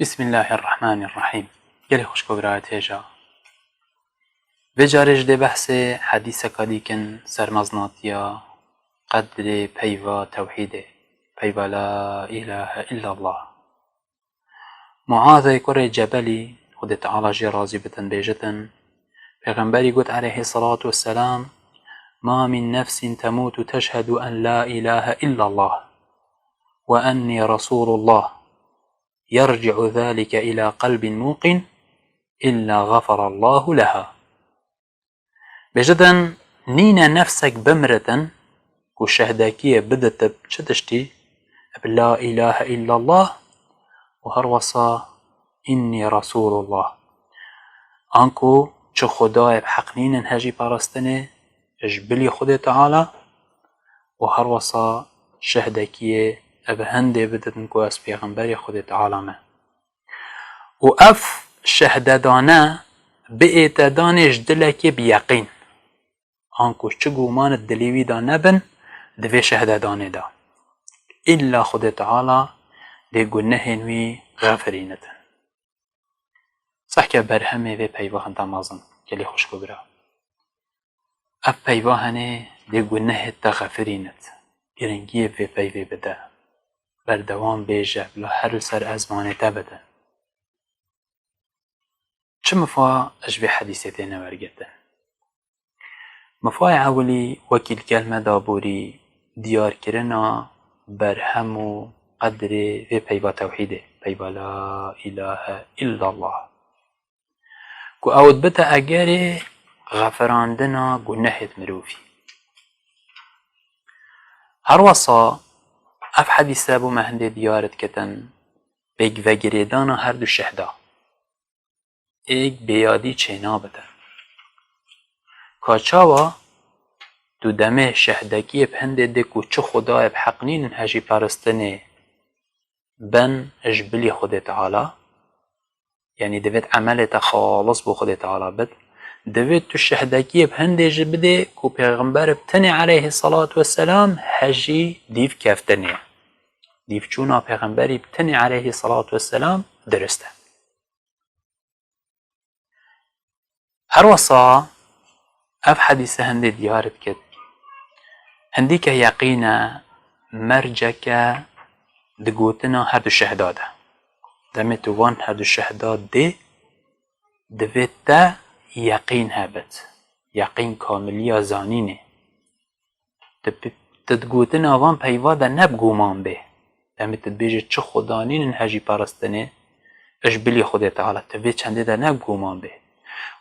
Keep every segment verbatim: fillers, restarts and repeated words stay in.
Bismillahirrahmanirrahîm. Gelê xwişk û birayê hêja. Vê carê ji dê behsê hedîseka dîkin sermeznatiya qedrê peyva tewhîdê, peyva la îlahe illallah. Muazê kurê Cebelî, Xwedê Teala jê razî bitin, bêjitin, Pêxemberî got aleyhisselatu vesselam, "Ma min nefsin temutu teşhedu en la ilahe illallah ve enni Resulullah." "Yerci'u zalike ila qalbin muqin illa gafarallahu leha." Bêjidin, nîne nefsek bimritin ku şehdekiyê biditib çi tiştî? Bi la ilahe illallah û her wesa inni Resulullah. Anku çi Xwedayê bi heq nînin hejî parastinê, ji bilî Xwedê Teala û her wesa şehdekiyê ev hindê bididin ku ez pêxemberê Xwedê Teala me. Û ev şehdedane biête danê ji dilekê bi yeqîn. Anku çi guman di dilê wî de nebin, di vê şehdedanê de. Îlla Xwedê Teala dê gunehên wî xefirînitin. Sehke berhemê vê peyva hinda mezin, gelê xwişk û bira. Ev peyva henê dê gunehê te xefirînit. Giringiyê vê peyvê bide. Berdewam bêje, bila her li ser ezmanê te bide. Çi mifa ji vê hedîsê têne wergirtin? Mifayê ewilî wekî li gel me de borî diyarkirina berhem û qedrê vê peyva tewhîdê, peyva la îlahe illallah. Ku ew dibite egerê xefirandina gunehêt mirovî. Her wesa ev hedîse bo me hindê diyar dikitin, pêkvegirêdana her du şehda. Êk bêyadî çênabite. Ka çawa tu demê şehdekiyê bi hindê dê ku çi Xwedayê bi heq nînin hejî peristinê ben ji bilî Xwedê Teala, yanî divêt emelê te xalis bo Xwedê Teala bit, divêt tu şehdekiyê bi hindê jî bidê ku Pêxember bi tenê aleyhî selatu vesselam hejî dîv keftinê. Dîvçûna Pêxemberî bi tenê aleyhî selatu vesselam dirist e. Her wesa ev hedîse hindê diyar dikit. Hindîke yeqîn e, merceke di gotina her du şehda de. Demê tu van her du şehda dê, divê te yeqîn hebit. Yeqîn kamiliya zanînê. Tu pi-, tu di gotina van peyva de ne bi guman bê. Demê tu dibêjê çi Xweda nînin hejî peristinê, ji bilî Xwedê Teala, tu vê çendê de ne bi guman bê.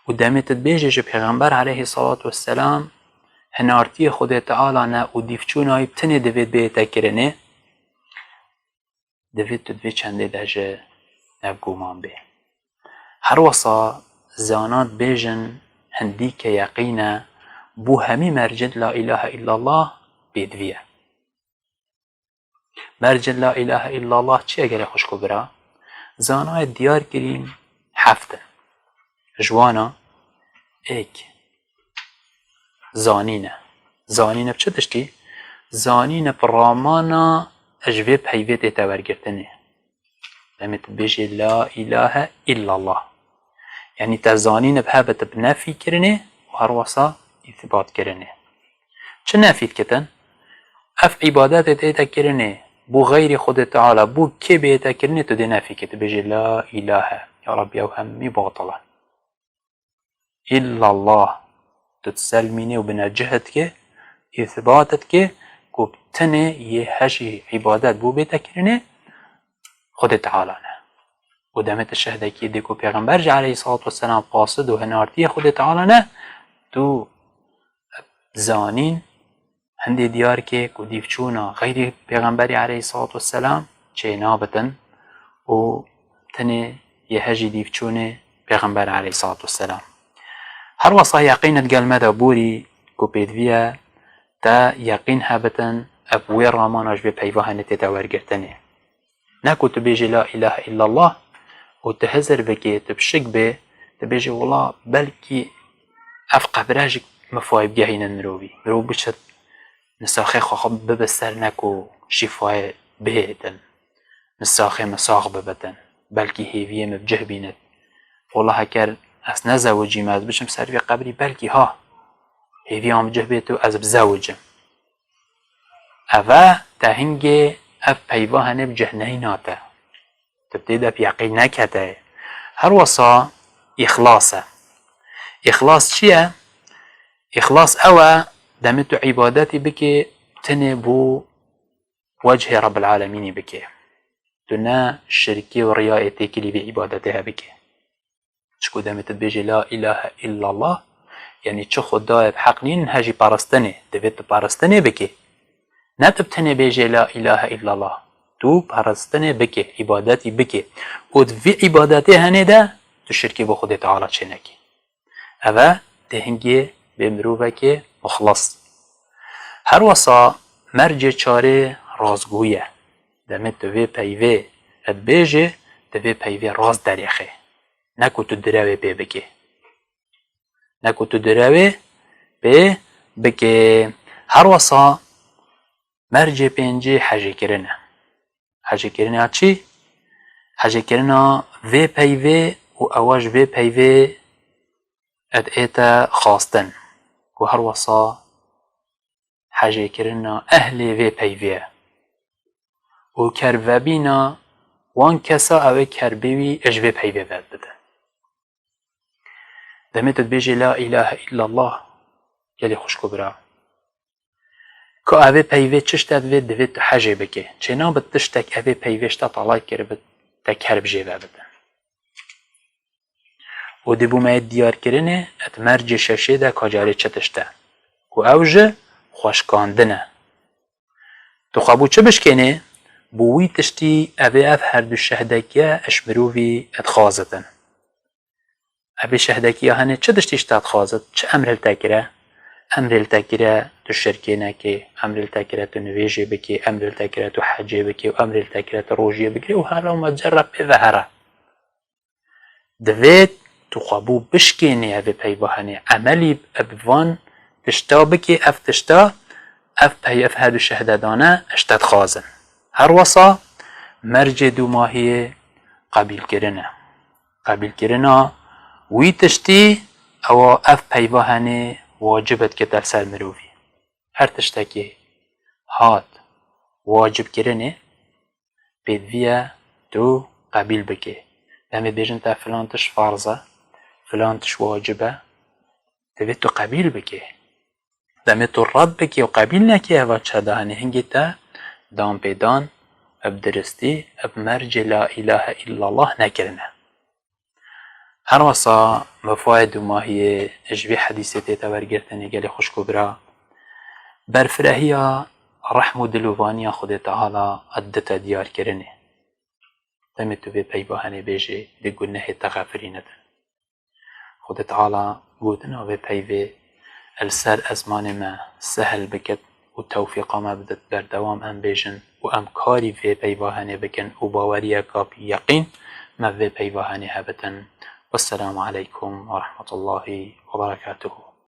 Û demê tu dibêjê ji Pêxember aleyhî selatu vesselam hinartiyê Xwedê Teala ne û dîvçûna wî bi tenê divê bête kirinê, divê tu di vê çendê de ji ne bi guman bê. Her wesa zanan dibêjin hindîke yeqîn e, bo hemî mercên la îlahe îllallah pêdivî ye. Mercên la îlahe îllallah çi ye gelê xwişk û bira? Zanayê diyar kirîn heft in. Ji wana êk, zanîn e. Zanîn e bi çi tiştî? Zanîn e bi ramana ji vê peyvê tête wergirtinê. Demê tu dibêjê la îlahe îllallah. Yanî te zanîn e bi hebit bi nefî kirinê û her wesa îtîbat kirinê. Çi nefî dikitin? Ev îbadetê tête kirinê bo xeyrê Xwedê Teala, bo kê bête kirinê, tu dê nefî kê, tu bêjê la îlahe. Ya Rabbî, ew hemî batil e. Îllallah. Tu diselmînê û binecih dikê, îtîbat dikê ku bi tenê yê hejî îbadet bo bête kirinê, Xwedê Teala ne. Û demê tu şehdekî dê ku Pêxember jî aleyhî selatu vesselam qasid û hinartiyê Xwedê Teala ne, tu zanîn hindê diyar kê ku dîvçûna xeyrî Pêxemberî aleyhî selatu vesselam çê nabitin û tenê yê hejî dîvçûnê Pêxember aleyhî selatu vesselam. Her wesa yeqîn di gel me de borî ku pêdivî ye te yeqîn hebitin ev wê ramana ji vê peyva henê tête wergirtinê. Ne ku tu bêjî la îlahe îllallah û tu hizir bikî, tu bi şik bê, tu bêjî wela belkî ev qebire jî mifayê bigehînin mirovî. Mirov biçit nisaxê xwe xwe bibe ser ne ku şîfayê bihêtin, nisaxê misax bibitin. Belkî hêviyê min bi cih bînit. Wela heker ez nezewicîme, ez biçim ser vê qebrî, belkî ha hêviya min bi cih bêt û ez bizewicim. Eve te hingê ev peyva hene bi cih neyna te. Tu bi tê de bi yeqîn nekete. Her wesa îxlas e. Îxlas çi ye? Îxlas ew e, demê tu îbadetî bikê, tenê bo wechê Rebbil Alemînî bikê. Tu ne şirkê û riyayê têkilî vê îbadetê hebikê. Çiku demê tu dibêjê la îlahe îllallah, yanî çi xwedayê bi heq nînin he jî paristinê, divê tu paristinê bikê. Ne tu bi tenê bêjê la îlahe îllallah. Tu paristinê bikê, îbadetî bikê. Û di vî îbadetê henê de tu şirkê bo Xwedê Teala çênekê. Eve tê hingê bê mirovekê muxlis. Her wesa mercê çarê rastgoyî ye. Demê tu vê peyvê dibêjê, tu vê peyvê rast derêxê. Ne ku tu direwê pê bikê. Ne ku tu direwê pê bikê. Her wesa mercê pêncî hecêkirin e. Hecêkirina çi? Hecêkirina vê peyvê û ewa ji vê peyvê et ête xwastin. Ku her wesa hecêkirina ehlê vê peyvê ye. Û kervebîna wan kesa ew ê kerbê wî ji vê peyvê ve bidin. Demê tu dibêjê la îlahe îllallah, gelî xwişk û bira. Ka evê peyvê çi şte divê, divê tu hecê bikê. Çênabe tiştek evê peyvê şte talay kiribe te kerb jê ve bidin. Û dê bo me yê diyarkirinê et mercê şeşê de ka carê çi tişt e. Ku ew ji xweşkandin e. Tu xwe bo çi bişkênê? Bo wî tiştî evê ev her du şehdekiye eş mirovî dixwazitin. Evê şehdekiya hene çi tiştî ji te dixwazit? Çi emr li te kire? Emrê li te kire tu şirkê nekê, emrê li te kire tu nivêjê bikê, emrê li te kire tu hecê bikê û emrê li te kire tu rojiyê bigirê û here û mecere pê ve here. Divê tu xwe bo bişkênê evê peyva hene, emelî bi van tişta bikê, ev tişta, ev pey, ev her du şehdedan e ji te dixwazin. Her wesa mercê dûmahiyê qebîlkirin e. Qebîlkirina wî tiştî ewa ev peyva hene wacib e dikete ser mirovî. Her tiştekê hat wacibkirinê, pêdivî ye tu qebîl bikê. Demê bêjin te filan tişt farz e, filan tişt wacib e, divê tu qebîl bikê. Demê tu red bikê û qebîl nekê eva çi da hene, hingê te dan pê dan bi diristî bi mercê la îlahe îllallah nekirine. Her wesa wefayê dûmahiyê ji vê hedîsê tête wergirtinê gelê xwişk û bira. Berfirehiya rehm û dilovaniya Xwedê Teala dite diyarkirinê. Demê tu vê peyva henê bêjê, vê gunehê te xefirînitin. Xwedê Teala gotina vê peyvê li ser ezmanê me sehil bikit û tewfîqa me bidit berdewam em bêjin û em karî vê peyva henê bikin û baweriyeka bi yeqîn me vê peyva henê hebitin. Wesselamu aleykum ve rahmetullahi ve berekatuhu.